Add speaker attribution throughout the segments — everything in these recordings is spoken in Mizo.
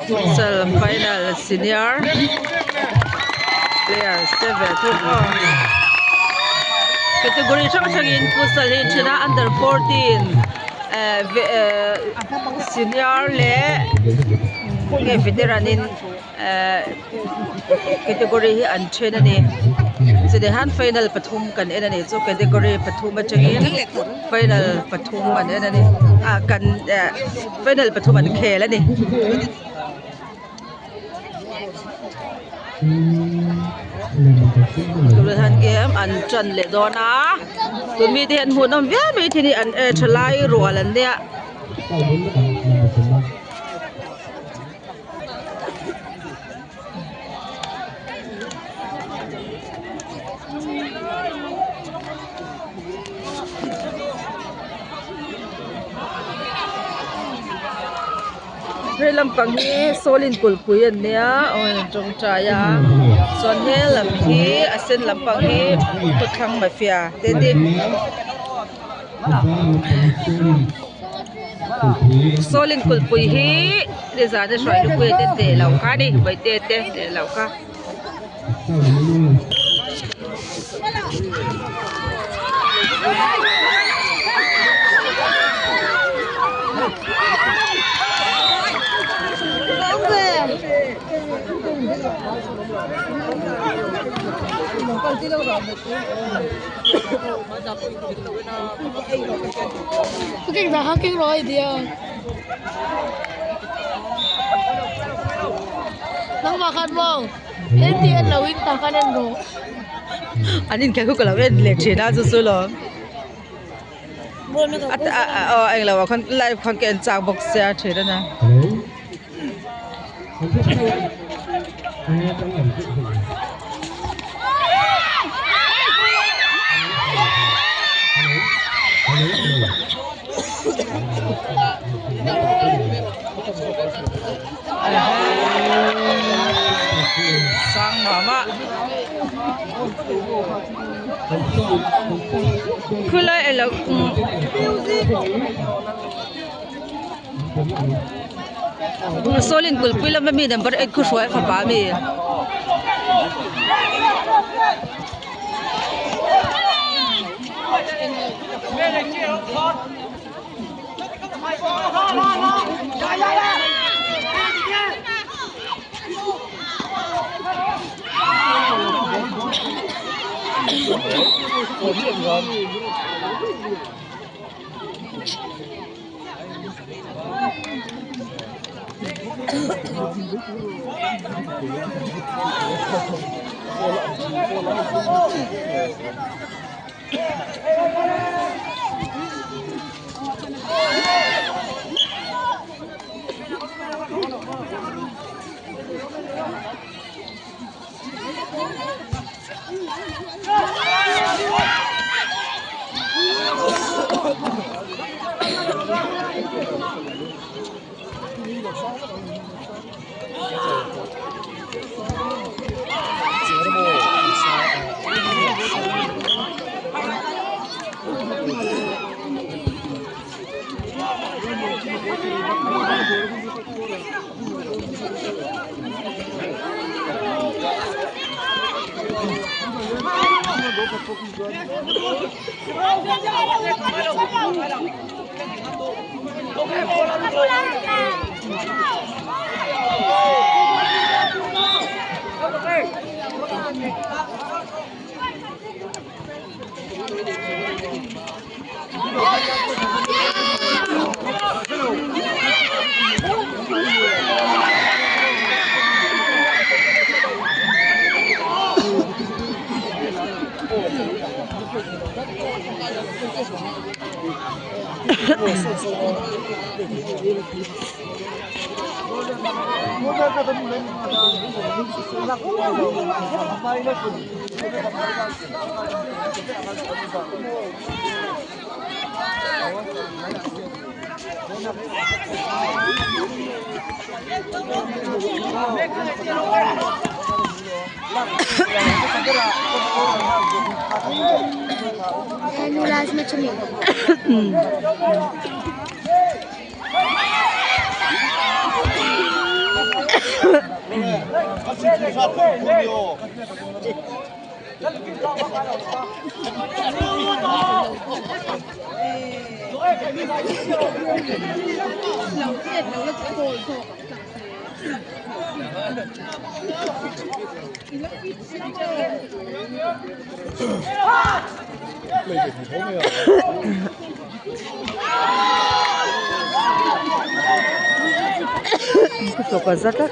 Speaker 1: Futsal final senior players te ve thung aw category hrang hrangin futsal hi an then a under 14 eh eh senior leh nge veteran in eh category hi an then a ni chutah hian final pathum kan en a ni chu category pathum atangin final pathum an en a ni ah kan eh final pathum an khel a ni. Tunah hian game an tan leh dawn a tun mite hian hmuhnawm viau mai thei a ni an thalai rual an nia. He lampang hi sawlin kulhpui an nia aw an tawngtai a chuan he lam hi a sen lampang hi khawthlang mafia te ni. Sawlin kulhpui hi nizan a hruai lupuia te teh loh kha a ni bawihte te teh loh kha. An inkhelh khu ka lo en leh thin a chu chu lawm aw englo ah khan live khan ka en chak bawk sia thin a nia. Sang mah mah khulai alo Sawlin kulhpui lama mi number 8 khu hruai fapa ami. Ka za tlat.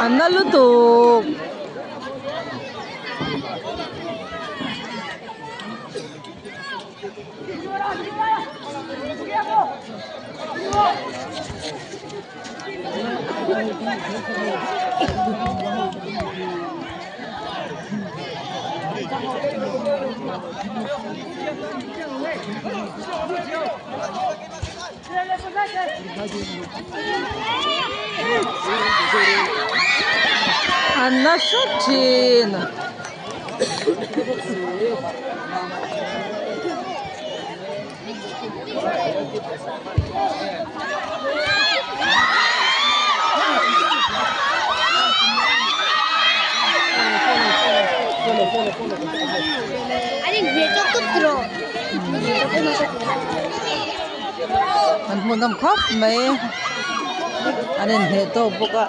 Speaker 1: An na lutuk. An na hret thin. An hmuhnawm khawp mai an inhneh tawk bawk a.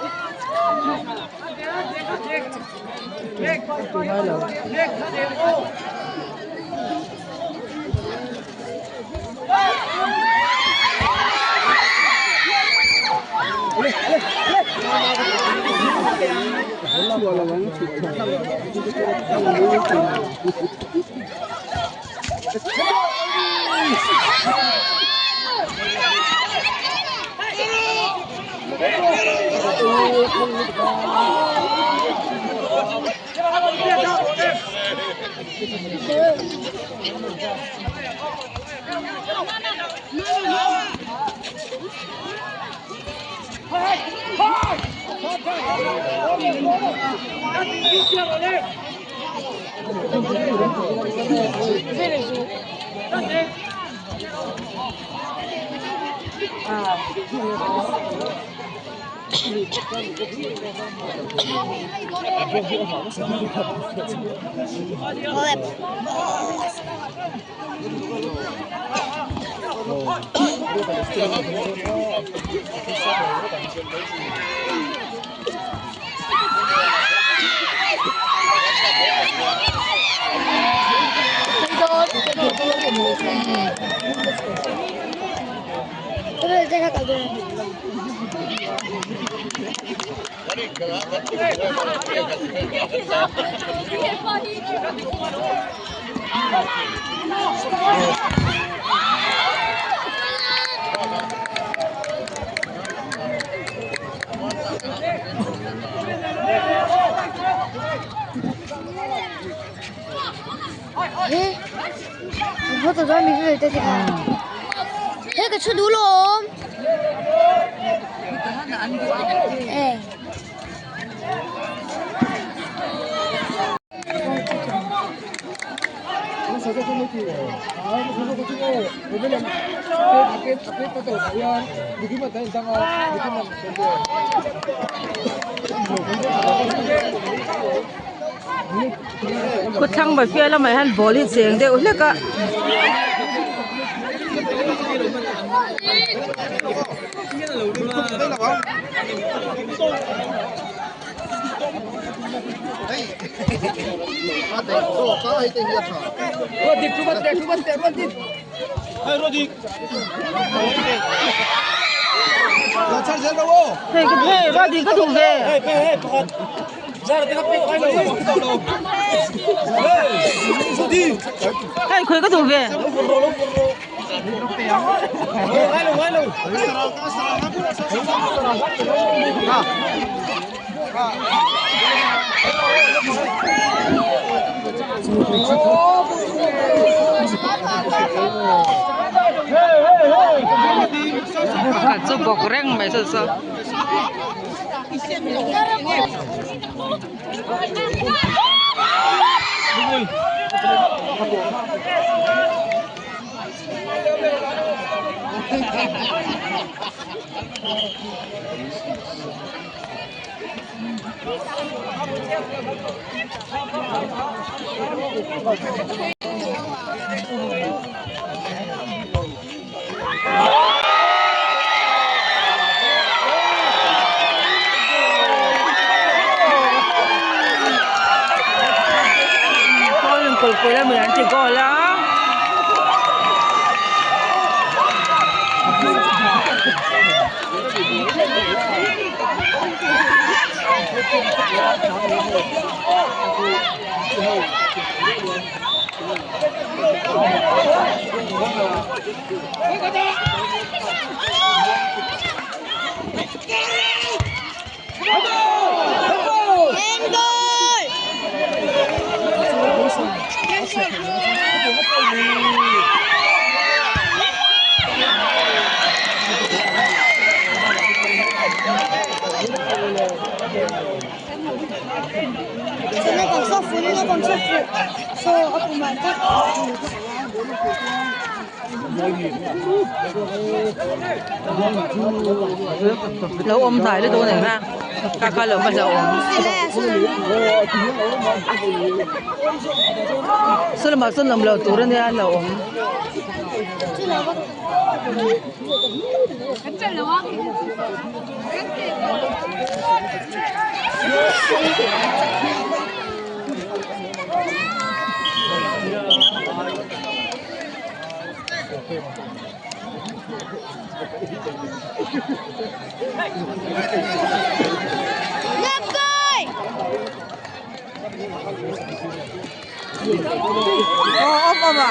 Speaker 2: He ka thu duh lawm.
Speaker 1: Khawthlang mafia lamah hian ball hi cheng deuh hlek a. Hei ka hei Ruatding ka duh ve. Hei khawi ka duh ve. Pakhat chu bawk reng mai saw saw. Kawlpui lama an ti goal a. Lo awm hnai lutuk a ni kha kha kha lo hma hlauh awm saw lamah sawn awm lo tur a nia lo awm. Aw awm awm a.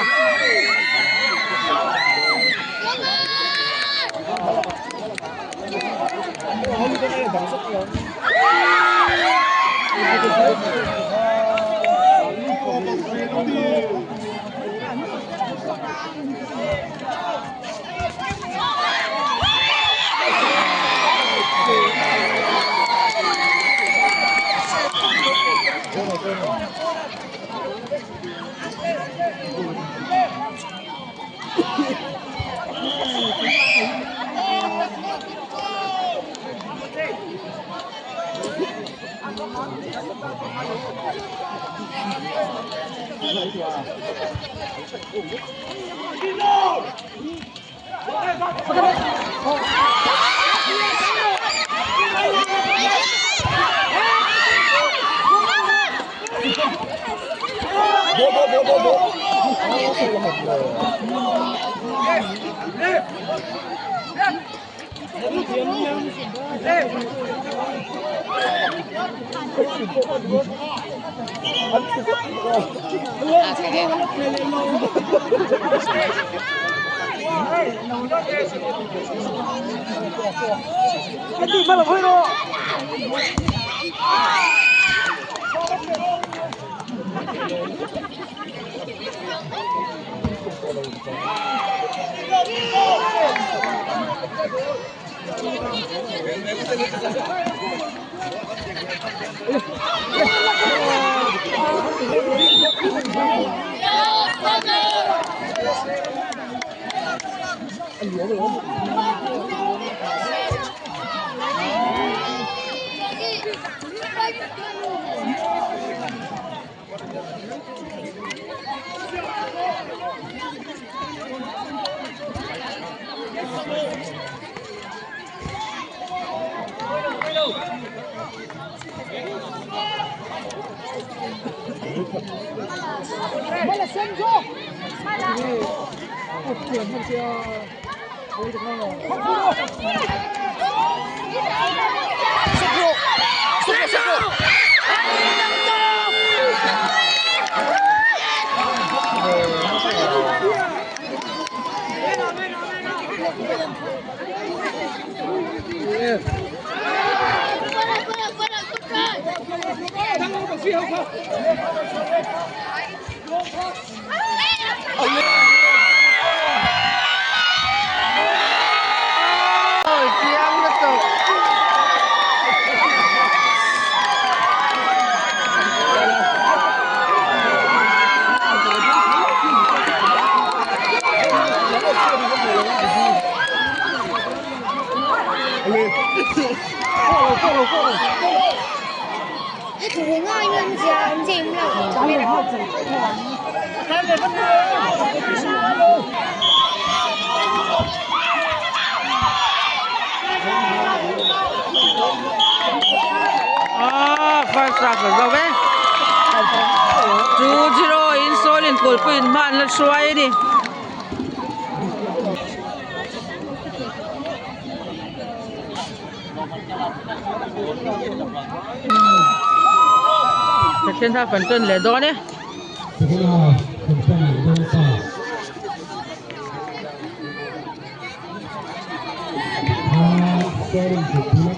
Speaker 1: Ah, first half a zo e. 2-0 in Sawlin kulhpuiin hma an la hruai a ni. Second half an ṭan leh dawn e.
Speaker 2: Second half kan ṭan leh dawn ta. Ah, scoring chu pula.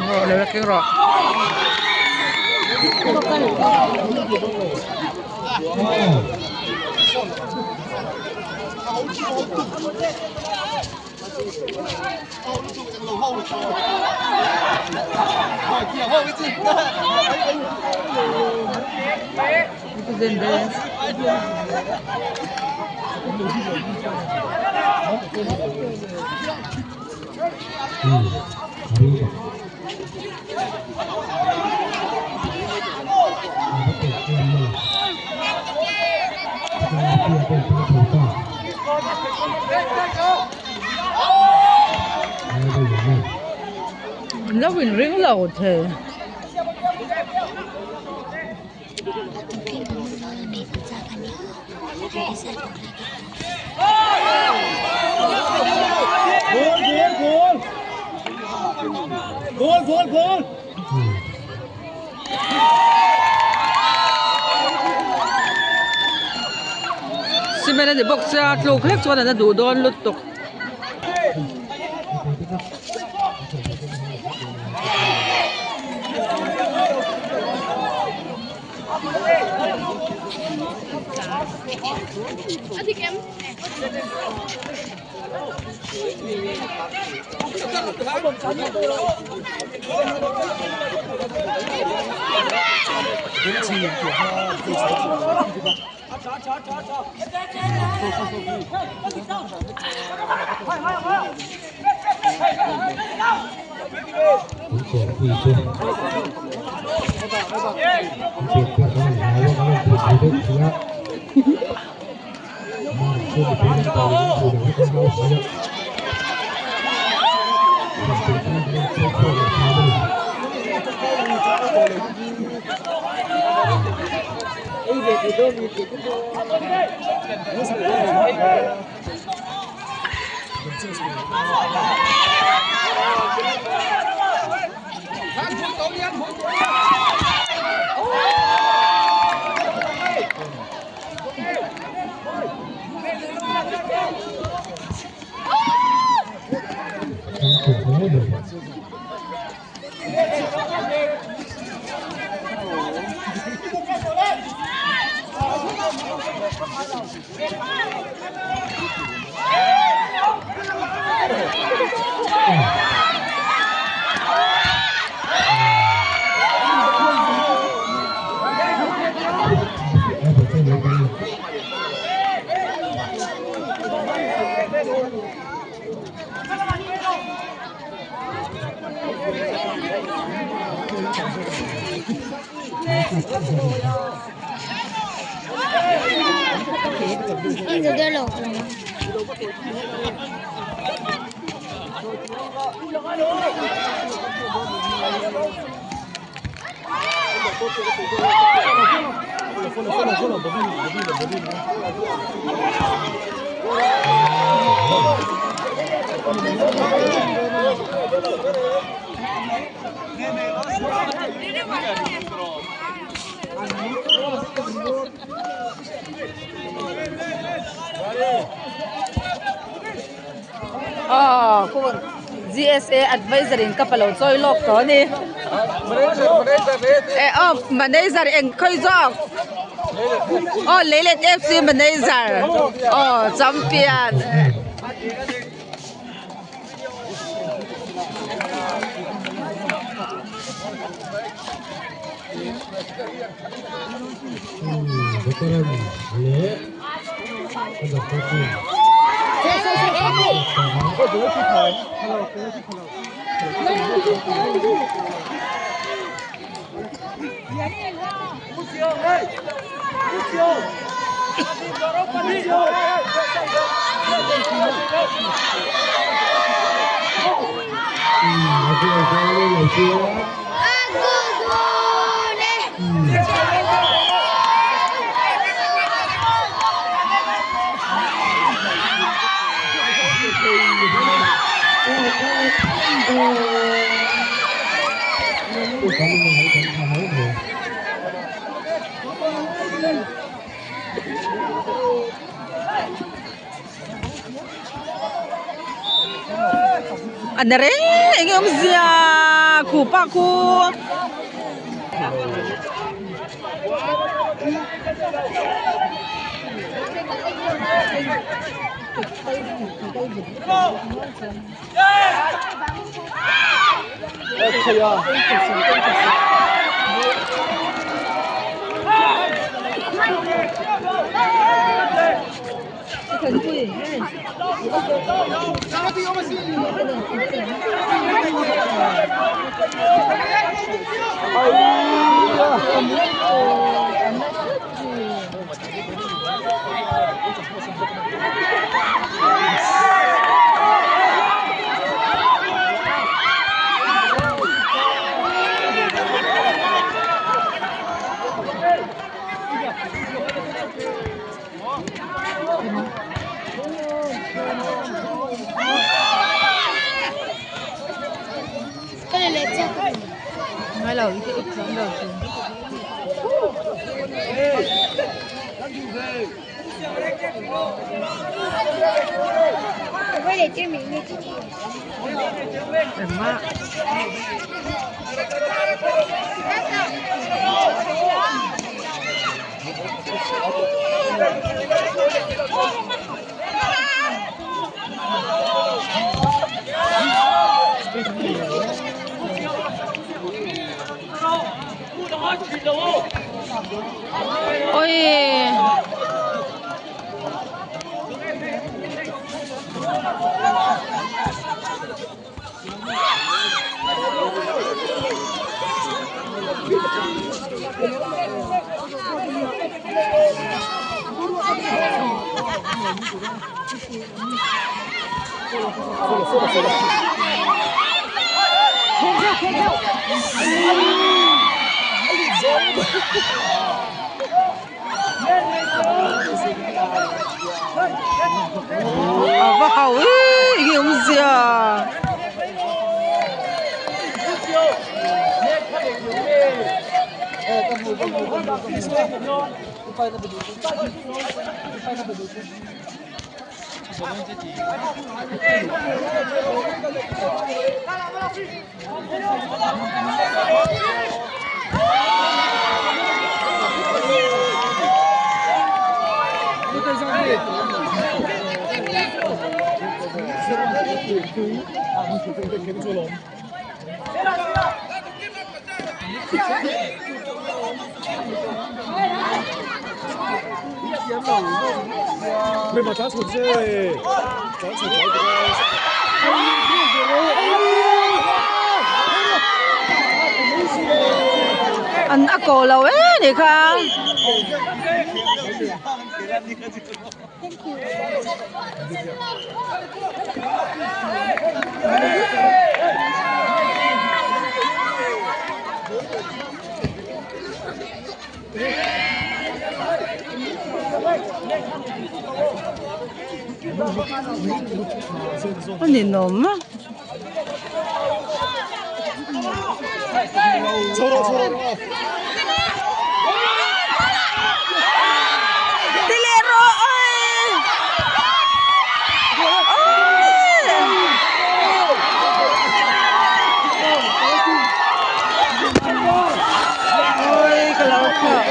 Speaker 1: Rawh lo la keng rawh.
Speaker 2: Oh.
Speaker 1: An lo inring lo thei. Cement a ni bawk sia tluk hlek chuan an a duh dawn lutuk. Aw khaw GSA adviser in ka palo chawi lawk tawh a ni eh aw manager eng khawi zawk aw Leilet FC manager aw champion.
Speaker 2: Veteran leh under 14
Speaker 1: A na reng eng nge awmzia khupa khu. A va hau ih eng nge awmzia. An a ko lo e nih kha. A ninawm a. Ti leh rawh oi! Oi ka lo thlawh.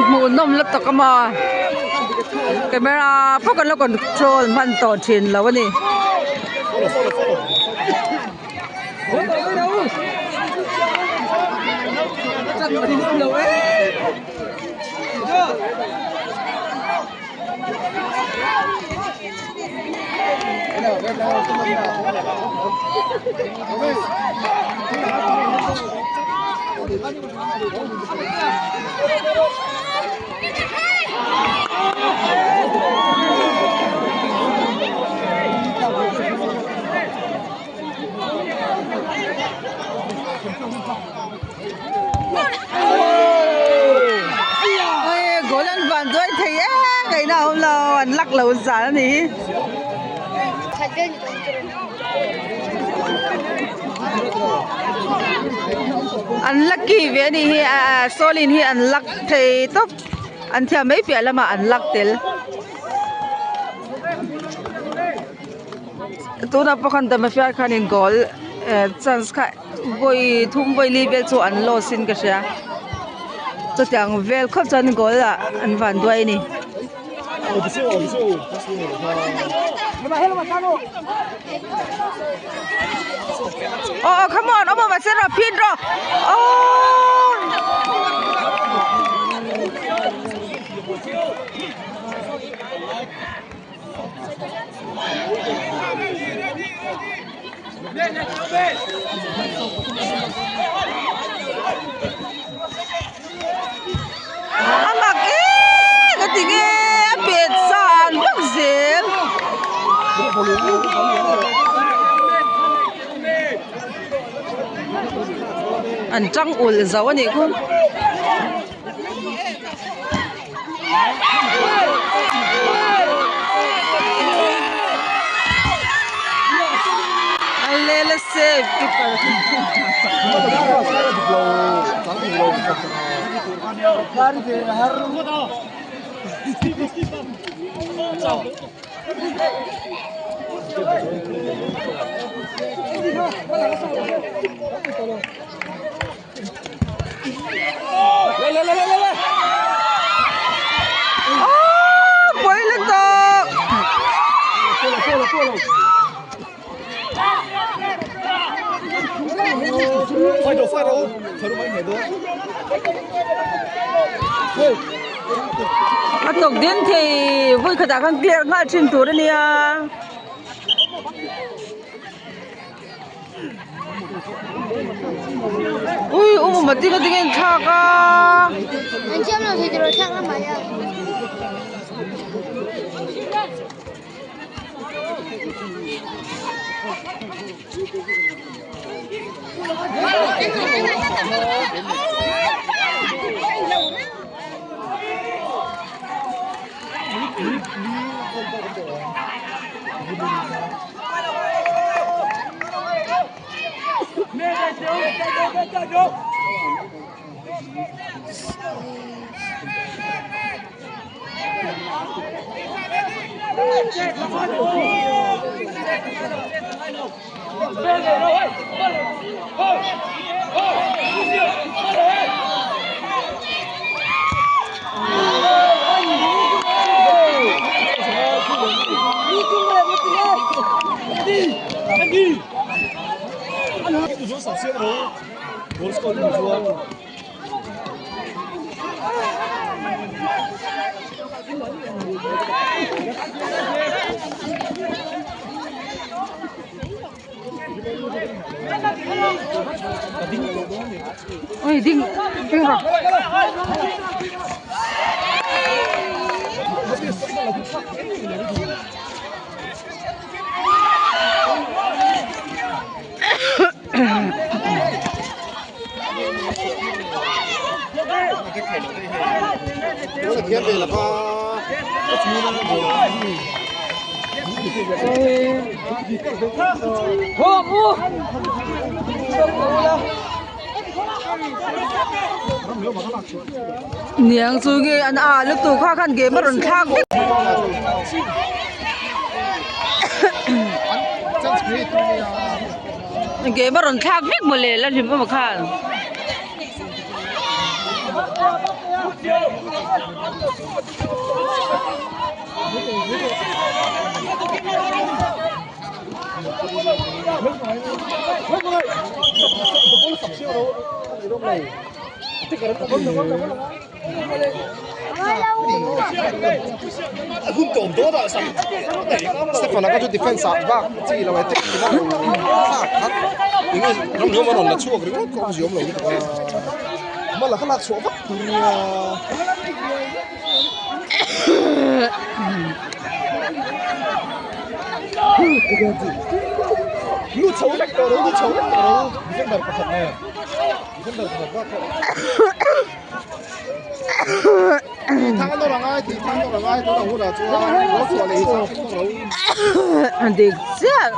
Speaker 1: Hmuhnawm la tak a maw camera pawh kan lo control hman tawh thin lo a ni. Goal an van duai thei e ngaihna a awm lo an luck lo zan a ni hi. An lucky ve a nih hi ah Sawlin hi an luck thei tawp an thiam mai piah lamah an luck tel. Tunah pawh khan Damafiar khanin goal eh chance kha vawi thum vawi li vel chu an loss in ka hria chutiang vel khawp chuan goal ah an van duai a ni. Aw aw come on awm awm a sen rawh phit rawh aww. A mak em a ti nge a pet san vak zel. An tang ulh zo a nih khu. Lele save keeper. Pawi la tawh. A tawk din thei vawi khatah khan clear nghal thin tur a nia. Ui u mama tinga tinga in thlak a.
Speaker 3: An chiam lo thei tiraw thlak lamah hian.
Speaker 1: Oi ding ding rawh. Niang chu nge an a lutuk kha khan game a rawn thlak vek. Game a rawn thlak vek mawle la hlim awm khan.
Speaker 4: Stefan a kha chu defense ah bak chi lo e tih a thlak khat enge ramhnuai a rawn la chhuak ringawt kawng ziawm lo lutuk a mal a kha lak chhuah vak tur nia. Lu chho vek tawh lo lu chho vek tawh lo defender pakhat nen defender pakhat bak kha thang nawr a ngai tih thang nawr a ngai tuna hunah chuan ball chhuah leh hi chang tawk lo.
Speaker 1: Dik chiah.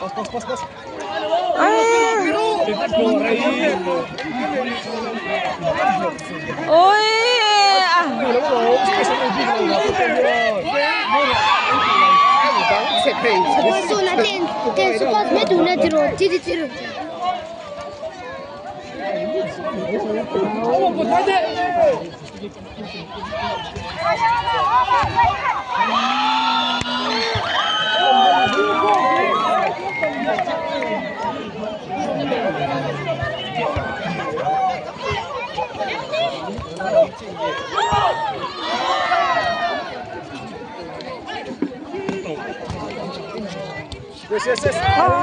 Speaker 4: Pass pass pass pass.
Speaker 1: Ôi à.
Speaker 4: Yes, yes, yes.
Speaker 1: Aw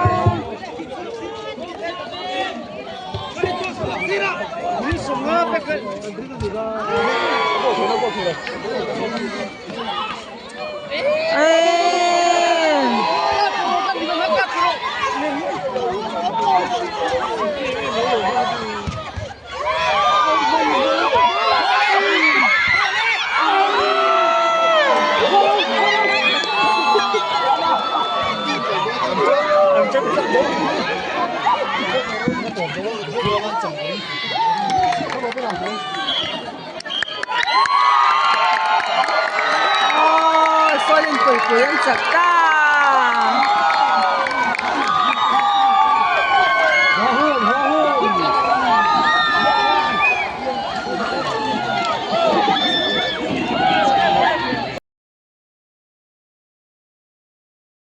Speaker 1: sawn in pawipui an chak ta.